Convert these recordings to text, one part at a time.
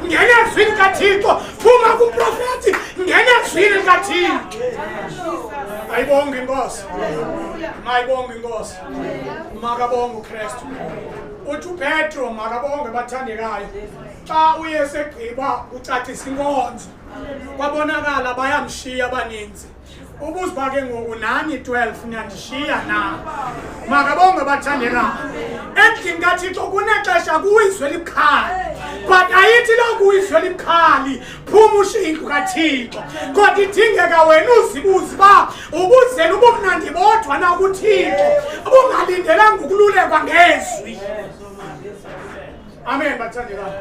Ngena ezwini likaThixo, phuma kumprofethi, ngena ezwini likaThixo. Ayibonge inkosi, mayibonge inkosi, makabonge uKristu. Uthi uPetro makabonge bathandekayo. Xa uYesu egqiba kucacisa inkonzo, kwabonakala bayamshiya abaninzi. Ubuza uba ke ngoku nani 12 niyandishiya na? Makabonge bathandekayo. Endlini kaThixo kunexesha kuwizwe elibukhali, but ayithi loo kuwizwe elibukhali phuma ushiye indlu kaThixo, kodwa idingeka wena uzibuze uba ubuzela ubumnandi bodwa na kuThixo, ubungalindelanga ukululekwa ngezwi. Amen bathandekayo.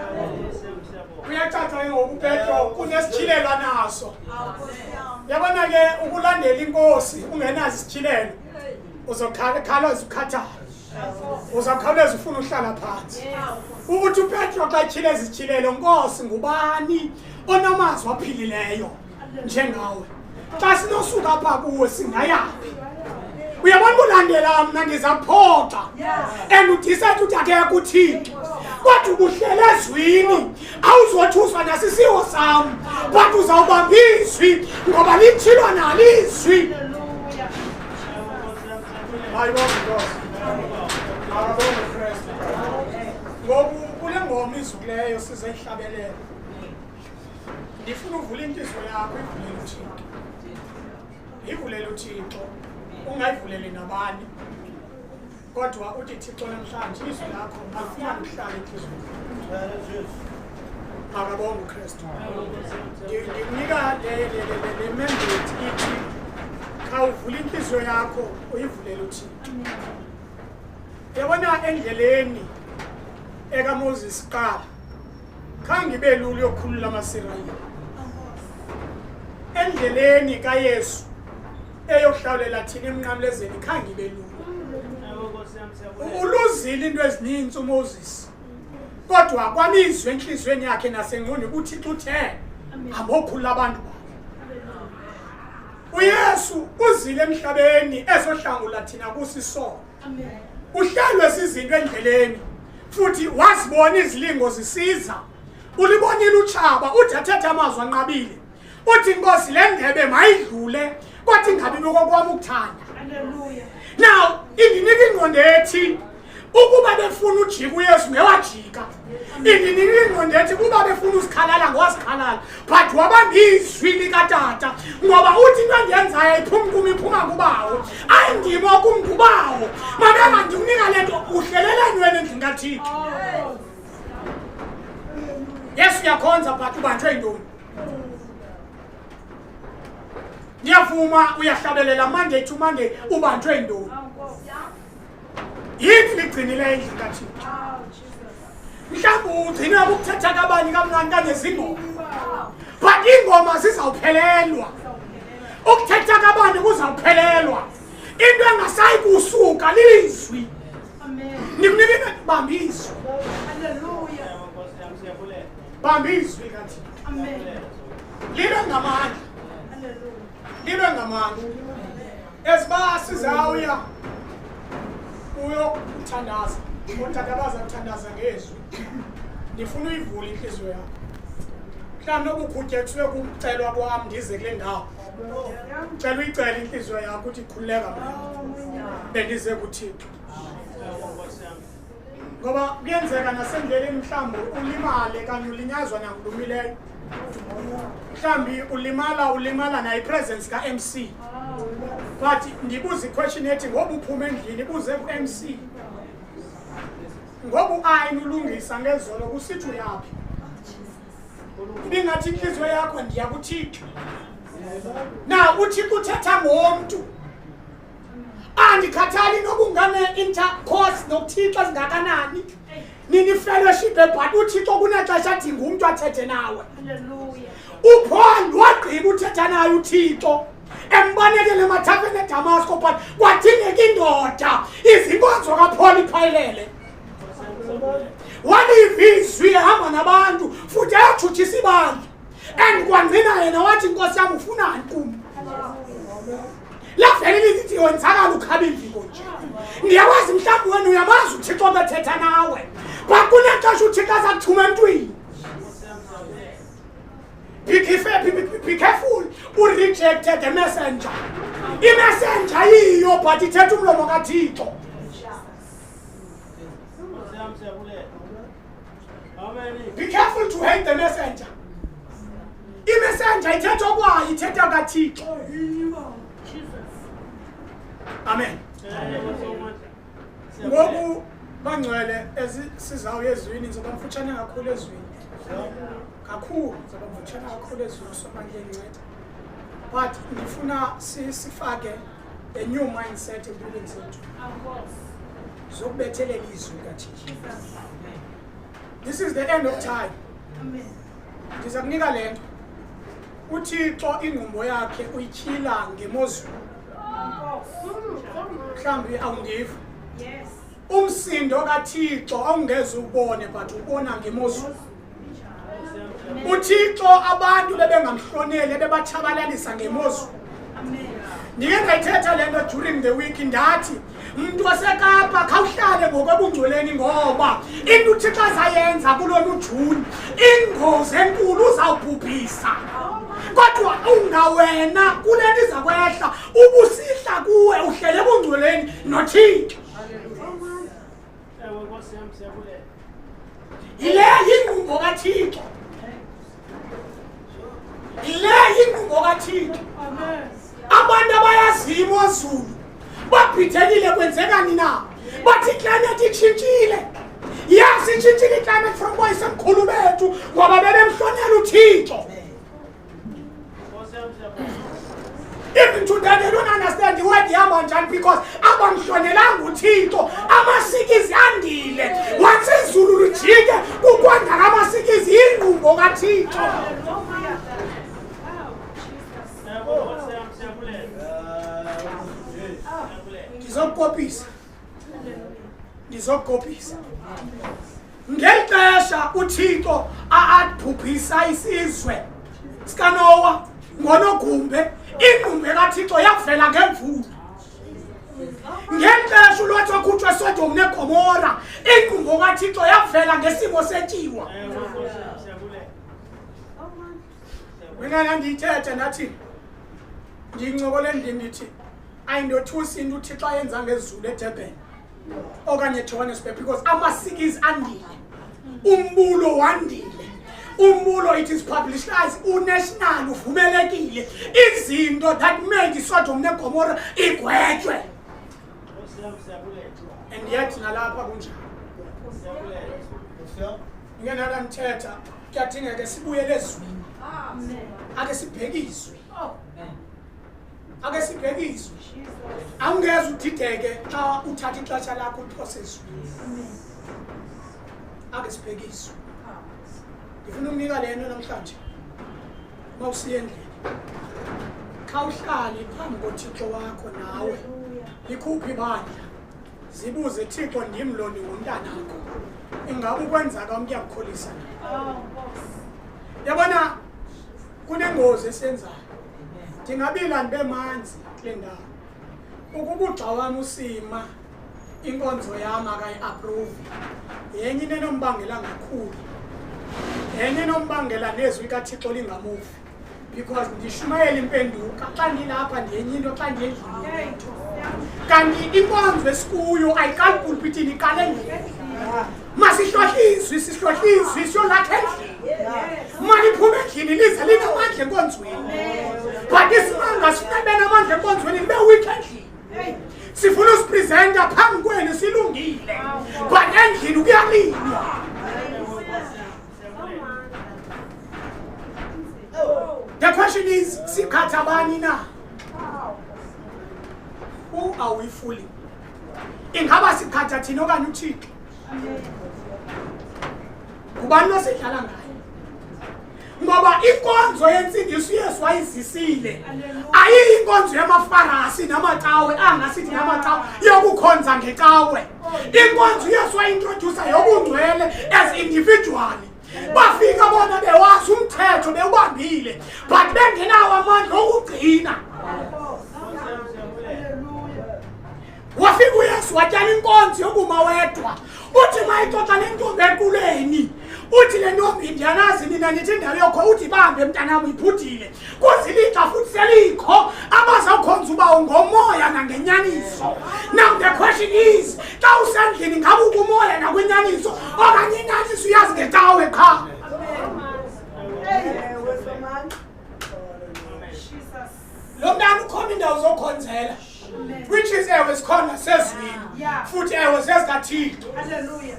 Kuyacaca ke ngoku uPetro kunesityhilelo anaso. Yabona ke ukulandela inkosi ungenazo isityhilelo uzokhala ukhathala. Uzawukhawuleza ufuna uhlala phansi. Ukuthi uPetro xa etyhile ezityhilelo, Nkosi ngubani onamazwi aphilileyo njengawe? Xa sinosuka apha kuwe singayaphi? Uyabona ulandela mna ndizaphoxa and udicide uthi akekho uThixo, kodwa ubuhlele ezwini awuzothuswa nasisiwo sam, but uzawubamba izwi ngoba litshilwa nalo izwi. Ayibonge inkosi, akabonge uKristu. Ngoku kule ngoma izukileyo sizoyihlabelela, ndifuna uvula intliziyo yakho, ivulele uThixo, ivulele uThixo, ungayivuleli nabani, kodwa uthi Thixo namhlanje izwi lakho malifumane ukuhlala entliziyweni. Makabonge uKristu. Ndikunika le mandate ithi khawuvule intliziyo yakho uyivulele uThixo. Yabona endleleni ekaMoses kuqala khange ibe lula uyokhulula amaSirayeli. Endleleni kaYesu eyokuhlawulela thina emnqamlezeni khange ibe lula. Uluzile into ezininzi uMoses, kodwa kwamizwe entliziyweni yakhe nasengqondweni uThixo uthe hambokhulula abantu bakhe. UYesu uzile emhlabeni ezohlangula thina kusisono. Uhlelwe zizinto endleleni futhi wazibona izilingo zisiza. Ulibonile utshaba, uthi athethe amazwi anqabile. Uthi inkosi le ndebe mayidlule, kodwa ingabi bokokwam ukuthanda. Now indinika ingqondo ethi ukuba befuna ujika uYesu ngewajika. Indinika ingqondo ethi kuba befuna usikhalala ngowasikhalala, but wabamba izwi likatata, ngoba uthi into endiyenzayo ayiphumi kum, iphuma kubawo. Ayindimo kum, ngubawo. Mabema ndikunika le nto, uhleleleni wena endlini kaThixo? Yesu uyakhonza but ubanjwe yintoni? Ndiyavuma uyahlabelela Monday to Monday, ubanjwe yintoni? Yini ligcinileyo endlini kaThixo? Mhlawumbi ugcinwa ukuthetha kabani kamnandi kangezingoma, but iingoma zizawuphelelwa, ukuthetha kabani kuzawuphelelwa, into engasayi kusuka lilizwi. Ndikunika, bamba izwi, bamba izwi kaThixo, libe ngamandla, libe ngamandla. Eziba sizawuya uyokuthandaza, ootata baza kuthandaza ngezwi. Ndifuna uyivule intliziyo yakho. Mhlawumbi nokukhutyethwe kukucelwa kwam ndize kule ndawo, cela uyicele intliziyo yakho uthi khululeka mna bendize kuThixo, ngoba kuyenzeka nasendleleni mhlawumbi ulimale kanye ulinyazwa nangulumileyo, mhlawumbi ulimala nayo ipresence ka-MC. But ndibuza iquestion ethi ngoba uphuma endlini ibuze ku-MC, ngoba uayini ulungisa ngezolo kusithi uyaphi, ibingathi intliziyo yakho ndiya kuThixo. Na uThixo uthetha ngomntu, andikhathali nokungane-intercourse nokuThixo ezingakanani nini fellowship, but uThixo kunexesha adinga umntu athethe nawe. UPaul wagqiba uthetha naye uThixo embanekele emathafeni eDamasko, but kwadingeka indoda izinkonzo kaPaul iphayilele. Waliva izwi ehamba nabantu futhi eyatshutshisa ibandla, and kwangcina yena wathi inkosi yam ufunani kum? Lavele lithi wenzakala ukhaba imviko nje. Ndiyakwazi mhlawumbi wena uyamazi uThixo bethetha nawe, but kunexesha uThixo aza kuthuma emntwini. Be careful urejected the messenger. Imessenger yiyo but ithetha umlomo kaThixo. Be careful to hate the messenger. Imessenger ithetha okwayo, ithetha kaThixo. Amen. Ngoku bangcwele sizawuya ezwini, ndizoba mfutshane kakhulu ezwini. Kakhulu, ndizoba mfutshane kakhulu ezwini, somandla endinceda. But ndifuna sifake a new mindset empilweni zethu. Zokubethelela izwi likaThixo. This is the end of time. Ndiza kunika le nto. UThixo ingqumbo yakhe uyityhila ngemozulu. Mhlawumbi awundiva. Umsindo kaThixo awungeze ubone but ubona ngemozulu. UThixo abantu bebengamhloneli bebatshabalalisa ngemozulu. Ndike ndayithetha le nto during the week, ndathi mntu waseKapa khawuhlale ngokwebungcweleni ngoba into uThixo azayenza kulona uJuni ingozi enkulu uzawubhubhisa. Kodwa ungawena kule nto iza kwehla ubusihla kuwe uhlele ebungcweleni noThixo. Yile yingqumbo kaThixo. Yile yingqumbo kaThixo. Abantu abayaziyo imozulu babhidekile, kwenzekani na? Bathi iclimate itshintshile. Yes, itshintshile iclimate from boyisemkhulu bethu ngoba bebemhlonela uThixo. Even today they don't understand the word ihamba njani because abamhlonelanga uThixo. Amasikizi andile. Once izulu lijike kukwanda kamasikizi, yingqumbo kaThixo. Ndizokukopisa, ndizokukopisa. Ngeli xesha uThixo abhubhisa isizwe sikaNowa ngonogumbe, ingqumbe kaThixo yavela ngemvula. Ngeli xesha uLothi wakhutshwa eSodom neGomora, ingqumbo kaThixo yavela ngesimo setyiwa. Mina ndandiyithetha ndathi ndiyincokole endlini, ndithi ayindothusi into uThixo ayenza ngezulu eDurban okanye eJohannesburg because amasikizi andile, umbulo wandile, umbulo it is publicized, unational uvumelekile, izinto that made iSodom neGomora igwetywe. And yet nalapha kunjalo. Ngike ndandithetha, kuyadingeka sibuyele ezwini, ake sibheke izwi, ake sibheke izwi. Awungeze udideke xa uthatha ixesha lakho uliphose ezwini. Ake sibheke izwi. Ndifuna ukunika le nto namhlanje. Uma usiya endlini, khawuhlale phambi koThixo wakho nawe, likhuphe ibandla, zibuze, Thixo, ndim lo, ndingumntanakho, ingabe ukwenza kwam kuyakukholisa na? Yabona, kunengozi esiyenzayo. Ndingabila ndibe manzi kule ndawo. Ukuba ugxa wam usima inkonzo yam akayi-approve, yenye into enombangela ngakhulu, yenye enombangela nezwi kaThixo lingamuvi, because ndishumayela impenduka xa ndilapha, ndiyenye into xa ndiye endlini. Kanti inkonzo esikuyo ayiqali pulpitini, iqala endlini. Masihlohlizwi, sihlohlizwi siyolakha endlini, maliphume endlini lize linamandla enkonzweni. But isimanga sifuna libe namandla enkonzweni, libe weak endlini. Sifuna usipresenta phambi kwenu silungile, but endlini kuyalinywa. The question is, sikhatha bani na? Who are we fooling? Ingaba sikhatha thina okanye uThixo? Ngubani losidlala ngayo? Ngoba inkonzo yensindiso uYesu wayizisile ayiyinkonzo yamaFarasi namacawe, angasithi namacawe, yokukhonza ngecawe. Inkonzo uYesu wayintrodusa yobungcwele as individual. Bafika bona bewazi umthetho, bewubambile, but bengenawo amandla okugcina. Wafika uYesu watyala inkonzo yokuma wedwa. Uthi mayixoxa nentombi equleni, Uthi le ntombi, ndiyanazi nina nithi indawo yokho. Uthi bambe mntanam, uyiphudile. Kuzilixa futhi selikho abazawukhonza ubawo ngomoya nangenyaniso. Now the question is, xa usendlini ngabe ukumoya nakwinyaniso okanye inyaniso uyazi ngecawe qha? Lo mntana ukhona indawo zokhonzela, which is ewe zikhona sezwini futhi ewe zezikaThixo,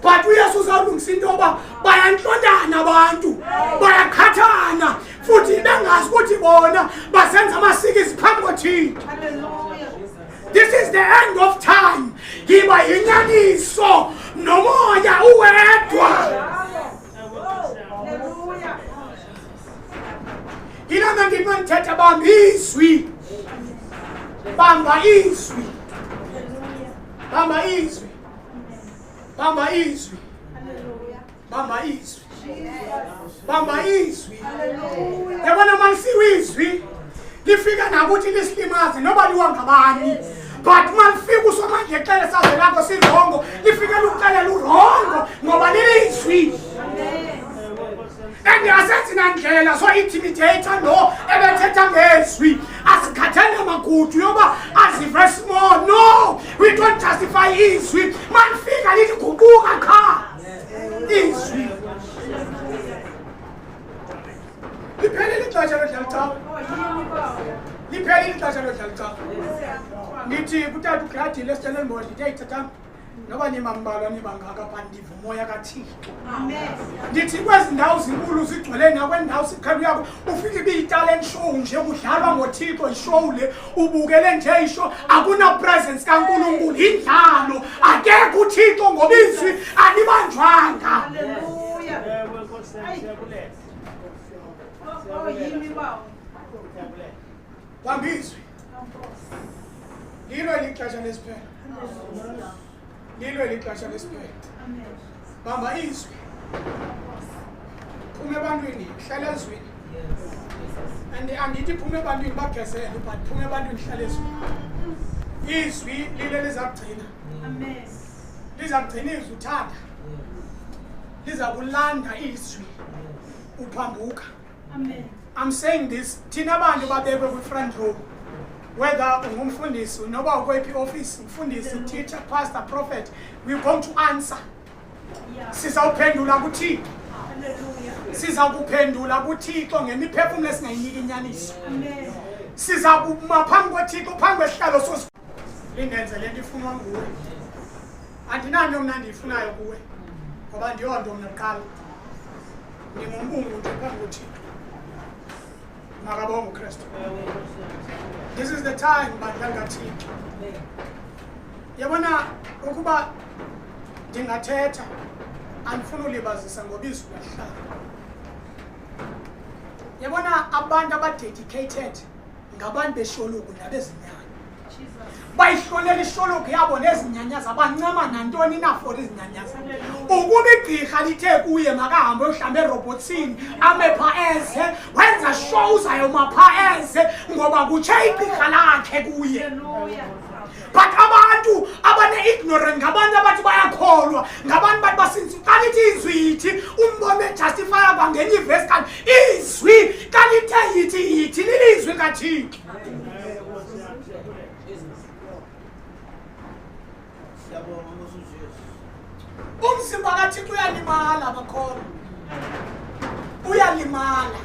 but uYesu uzawulungisa into yoba bayantlontana abantu, bayaqhathana futhi bengazi ukuthi bona basenza amasikizi phambi koThixo. This is the end of time. Yiba yinyaniso nomoya uwedwa. Yiloo nto ndithi mandithetha, bamba izwi, bamba izwi, bamba izwi, bamba izwi, bamba izwi, bamba izwi. Yabona, malisiwe izwi lifika nakuthi lisilimaze noba liwa ngabani, but malifika uSomandla exele saze lakho si-wrong, lifike luxelela u-wrong ngoba lilizwi and asenzi nandlela so-intimidate lo ebethetha ngezwi. Asikhathele magudu yoba azive small. No, we don't justify izwi. Malifika lithi guquka qha izwi. Liphelile ixesha lodlala icawa, liphelile ixesha lodlala icawa. Ngithi kutata ugradile eStellenbosch, ndithi, eyi tatam, noba nimambalwa nibangaka, but ndiva umoya kaThixo. Ndithi kwezi ndawo zinkulu zigcwele nakwendawo siqhela uyako ufike ibiyi-talent show nje, kudlalwa ngoThixo. I-show le ubukele nje i-show, akuna-presence kaNkulunkulu, indlalo, akekho uThixo ngoba izwi alibanjwanga. Hallelujah. Ewe Nkosi yami, siyabulela. Oh, yimi bawo. Siyabulela. Bamba izwi. Lilo lixesha lesiphelo, lilo lixesha lesiphelo. Bamba izwi, phuma ebantwini, hlala ezwini. And andithi phuma ebantwini bagezele, but phuma ebantwini, hlala ezwini. Izwi lilo liza kugcina. Amen. Liza kugcina izwi uthanda, liza kulanda izwi uphambuka. Amen. I'm saying this, thina bantu babekwe kwi-front row, whether ungumfundisi noba ukweyiphi office, umfundisi, teacher, pastor, prophet, we're going to answer. Sizawuphendula kuThixo. Hallelujah. Siza kuphendula kuThixo ngemiphefumulo esingayiniki inyaniso. Amen. Siza kuma phambi koThixo, phambi kwesihlalo sos lindenze le nto ifunwa nguwe. Andinanto mna ndiyifunayo kuwe ngoba ndiyonto mna kuqala, ndingumbungu nje phambi koThixo. Makabonge uKristu. This is the time, bandla likaThixo. Yabona, ukuba ndingathetha, andifuna ulibazisa ngoba izwi lahlala. Yabona, abantu aba-dedicated ngabantu beshologu nabezinyanya. Jesus. Bayihlonela ishologu yabo nezinyanya zabancama nantoni na for izinyanya zabo. Ukuba igqirha lithe kuye makahambe yohlamba erobhotsini, ame pha eze, wenza sure uzayoma pha eze ngoba kutshe igqirha lakhe kuye. Hallelujah. But abantu abane-ignorant ngabantu abathi bayakholwa, ngabantu bathi basinzi. Xa lithi izwi yithi, umbone ejustifya kwangenye ivesi, kanti izwi xa lithe yithi, yithi, lilizwi kaThixo. Siyabonga Nkosi uJesu. Umzimba kaThixo uyalimala, bakhona uyalimala.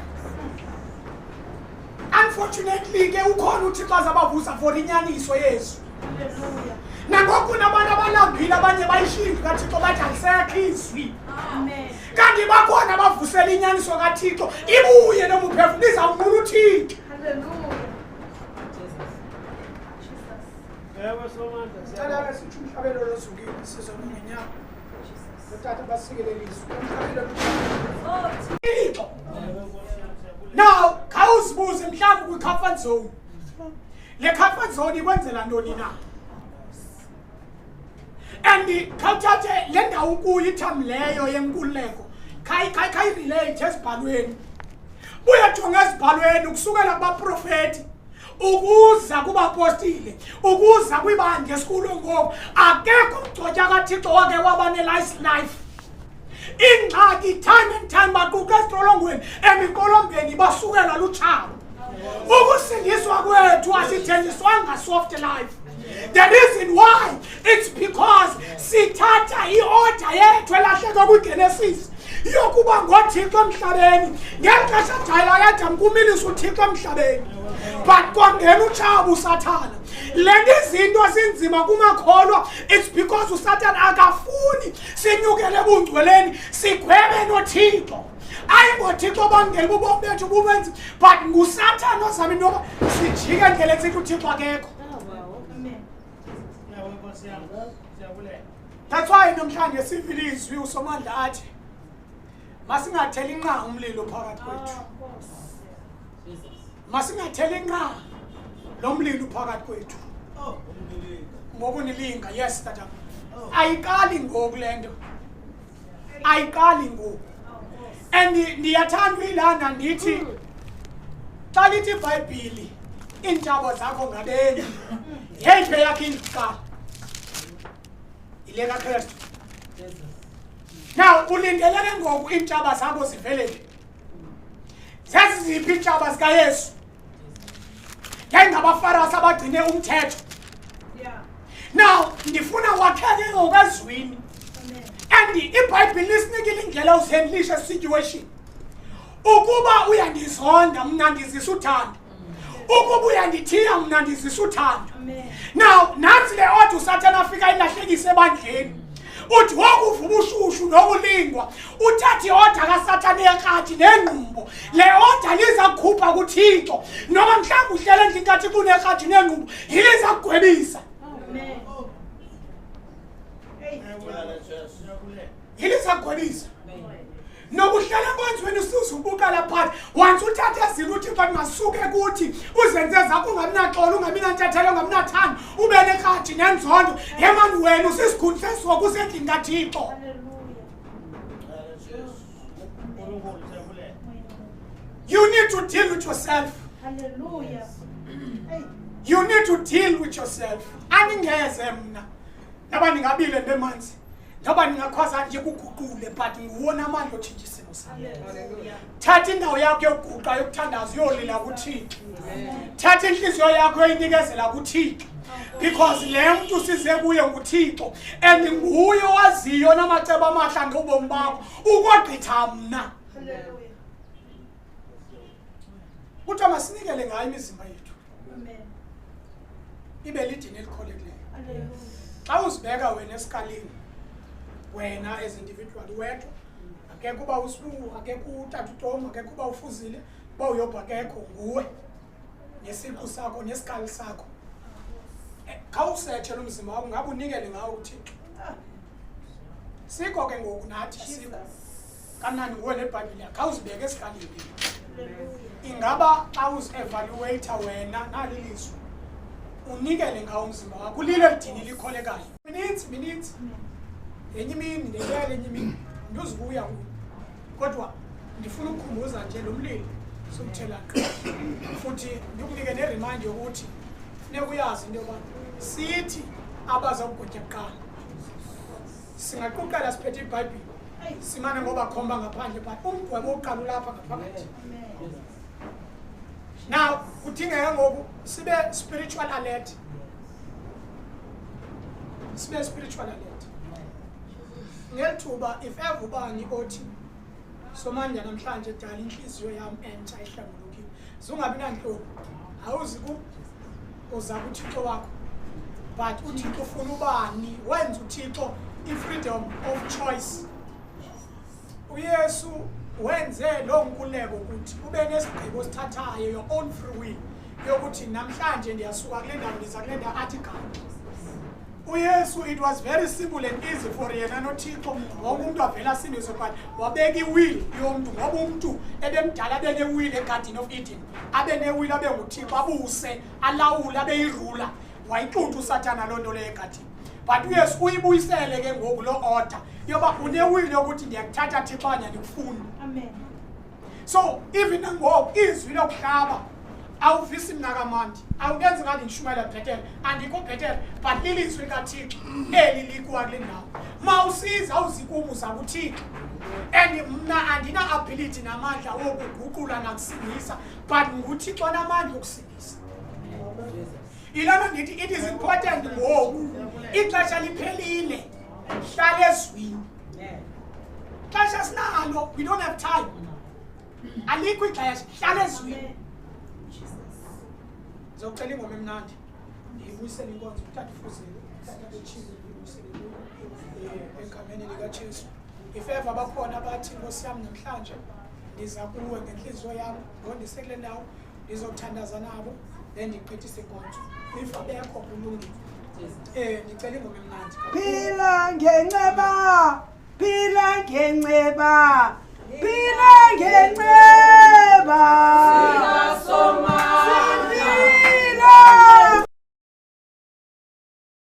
Unfortunately ke ukhona uThixo azabavusa for inyaniso yezwi. Hallelujah. Nangoku nabantu abalambile, abanye bayishindlu kaThixo, bathi alisekho izwi. Amen. Kanti bakhona abavusela inyaniso kaThixo ibuye nomuphefumlo izawunqula uThixo. Hallelujah. Jesus. Ewe Somandla, Cela siyabonga. ke sitsho umhlabelo lozukile sizoma ngenyawo. Utata basikelele izwi umhlabelo Thixo. Ewe Nkosi yami, siyabulela. Now khawuzibuze, mhlawumbi kwi-comfort zone, le comfort zone ikwenzela ntoni na? And khawuthathe le ndawo kuyo, itham leyo yenkululeko, khayi-relate ezibhalweni. Buye jonga ezibhalweni ukusukela kubaprofethi ukuza kubapostile ukuza kwibandla esikulo ngoku, akekho umgcotya kaThixo wake waba ne-nice life. Ingxaki time and time baquqa esitolongweni, emiqolombeni, basukela lutshaba. Ukusindiswa kwethu asithenjiswanga soft life. The reason why, it's because sithatha i-order yethu elahleka kwiGenesis yokuba ngoThixo emhlabeni. Ngeli xesha dala Adam kumilisa uThixo emhlabeni, but kwangena utshaba uSathana. Le nto izinto zinzima kumakholwa, it's because uSathana akafuni sinyukele ebungcweleni, sigwebe noThixo. AyingoThixo bangela ubomi bethu bubenzi, but nguSathana ozama into yoba sijike endlela esithi uThixo akekho. Ewe Nkosi yam. Siyabulela. That's why namhlanje sivile izwi uSomandla athi masingatheli nqa umlilo phakathi kwethu, masingatheli nqa lo mlilo phakathi kwethu. Oh, umlilinga. Ngokunilinga. Yes tata, ayiqali ngoku le nto, ayiqali ngoku. And ndiyathanda uyilanda ndithi xa lithi iBhayibhili iintshaba zakho ngabeni, yeyiphi eyakho indlu kuqala? Yile kaKrestu. Now ulindele ke ngoku iintshaba zakho zivele phi? Zeziziphi iintshaba zikaYesu? Yayingabafarasi abagcine umthetho. Now ndifuna wakheke ngokwezwini, and iBhayibhile lisinikile indlela uzihandlisha situation. Ukuba uyandizonda mna, ndizisa uthando. Ukuba uyandithiya mna, ndizisa uthando. Now nantsi le order uSathana afika ilahlekise ebandleni. Uthi wokuva ubushushu nokulingwa, uthathe i-order kaSathane yekratshi nengqumbo. Le order liza kukhupha kuThixo. Noma mhlawumbi uhlele endlini kaThixo unekratshi nengqumbo, yiliza kugwebisa. Ewe Jesu. Siyabulela. Yiliza kugwebisa. Nokuhlala enkonzweni usuze ubuka lapha, once uthathe ezinto uThixo athi masuke kuthi, uzenze zakho, ungabi naxolo, ungabi nantathelo, ungabi nathando, ube nekratshi nenzondo. Yemani, wena usisikhundla sesihogo usendlini kaThixo. Ewe Jesu. uNkulunkulu siyabulela. You need to deal with yourself. Hallelujah. Hey. You need to deal with yourself. Aningeze mna noba ndingabile nto emanzi, noba ndingakhwaza nje kuguqule, but nguwona amandla otshintsha isimo sakho. Thatha indawo yakho yokuguqa, yokuthandaza, uyolila kuThixo. Thatha inhliziyo yakho yoyinikezela kuThixo, because le mntu size kuye nguThixo, and nguye owaziyo namacebo amahla ngobomi bakho ukogqitha mna. Hallelujah. Kuthiwa masinikele ngayo imizimba yethu Amen. ibe lidini elikholekileyo. Hallelujah. Xa uzibeka wena esikalini, wena as individual wedwa, akekho uba uSibu, akekho utata uTom, akekho uba ufuzile, uba uyobha, akekho, nguwe nesiqu sakho nesikali sakho. Khawusetshe lo mzimba wakho, ngabe unikele ngawo uThixo. Sikho ke ngoku nathi asikho kamnandi, nguwe nebhayibhile yakho. Khawuzibeke esikalini. Ingaba xa uzi-evaluate wena nali lizwi, unikele ngawo umzimba wakho ulilo lidini likholekayo? Mininzi, mininzi. Ngenye imini ndiyela, enye imini ndiyozibuya kuyo, kodwa ndifuna ukukhumbuza nje lo mlilo siwuthela qha, futhi ndikunike ne-remind yokuthi funeka uyazi into yoba sithi abazawugwetya kuqala singaquqela siphethe iBhayibhile, simane ngoba khomba ngaphandle, but umgwebo wokuqala ulapha ngaphakathi. Now kudingeka ngoku sibe spiritual alert, sibe spiritual alert ngeli thuba. If ever ubani othi, "Somandla, namhlanje dala inhliziyo yam entsha ehlambulukile," zungabi nantloni. Awuzi ku uza kuThixo wakho, but uThixo ufuna ubani wenza uThixo i-freedom of choice. UYesu wenze loo nkululeko ukuthi ube nesigqibo osithathayo, your own free will, yokuthi namhlanje ndiyasuka kule ndawo, ndiza kule ndawo, athi gama uYesu. It was very simple and easy for yena noThixo, wonke umntu avela asindiswe, but wabeka i-will yomntu, ngoba umntu ebemdala abe ne-will eGarden of Eden, abe ne-will, abe nguThixo, abuse, alawule, abe yi-ruler. Wayixutha uSathana loo nto leyo egadini, but uYesu uyibuyisele ke ngoku loo order yoba une-will yokuthi ndiyakuthatha Thixo okanye andikufuni. Amen. So even nangoku izwi lokuhlaba awuvisi mna kamandi, awukenzi ngathi ndishumayela bhetele, andikho bhetele, but lilizwi likaThixo eli likuwa kule ndawo. Ma usiza awuzi kum, uza kuThixo. And mna andina ability namandla wokuguqula nakusindisa, but nguThixo onamandla okusindisa. Yiloo nto ndithi it is important ngoku, ixesha liphelile, hlala ezwini. Xesha sinalo, we don't have time, alikho ixesha, hlala ezwini. Ndizocela ingoma emnandi, ndiyibuyisele inkonzo utata Fuzile, utata betshile, ndiyibuyisele kuyo egameni likaJesu. If ever bakhona bathi, Nkosi yam, namhlanje ndiza kuwe ngentliziyo yam, ngondisekule ndawo, ndizothandaza nabo, then ndigqithise inkonzo. If abekho, kulungile. Ndicela ingoma emnandi. Phila ngenceba, phila ngenceba, phila ngenceba.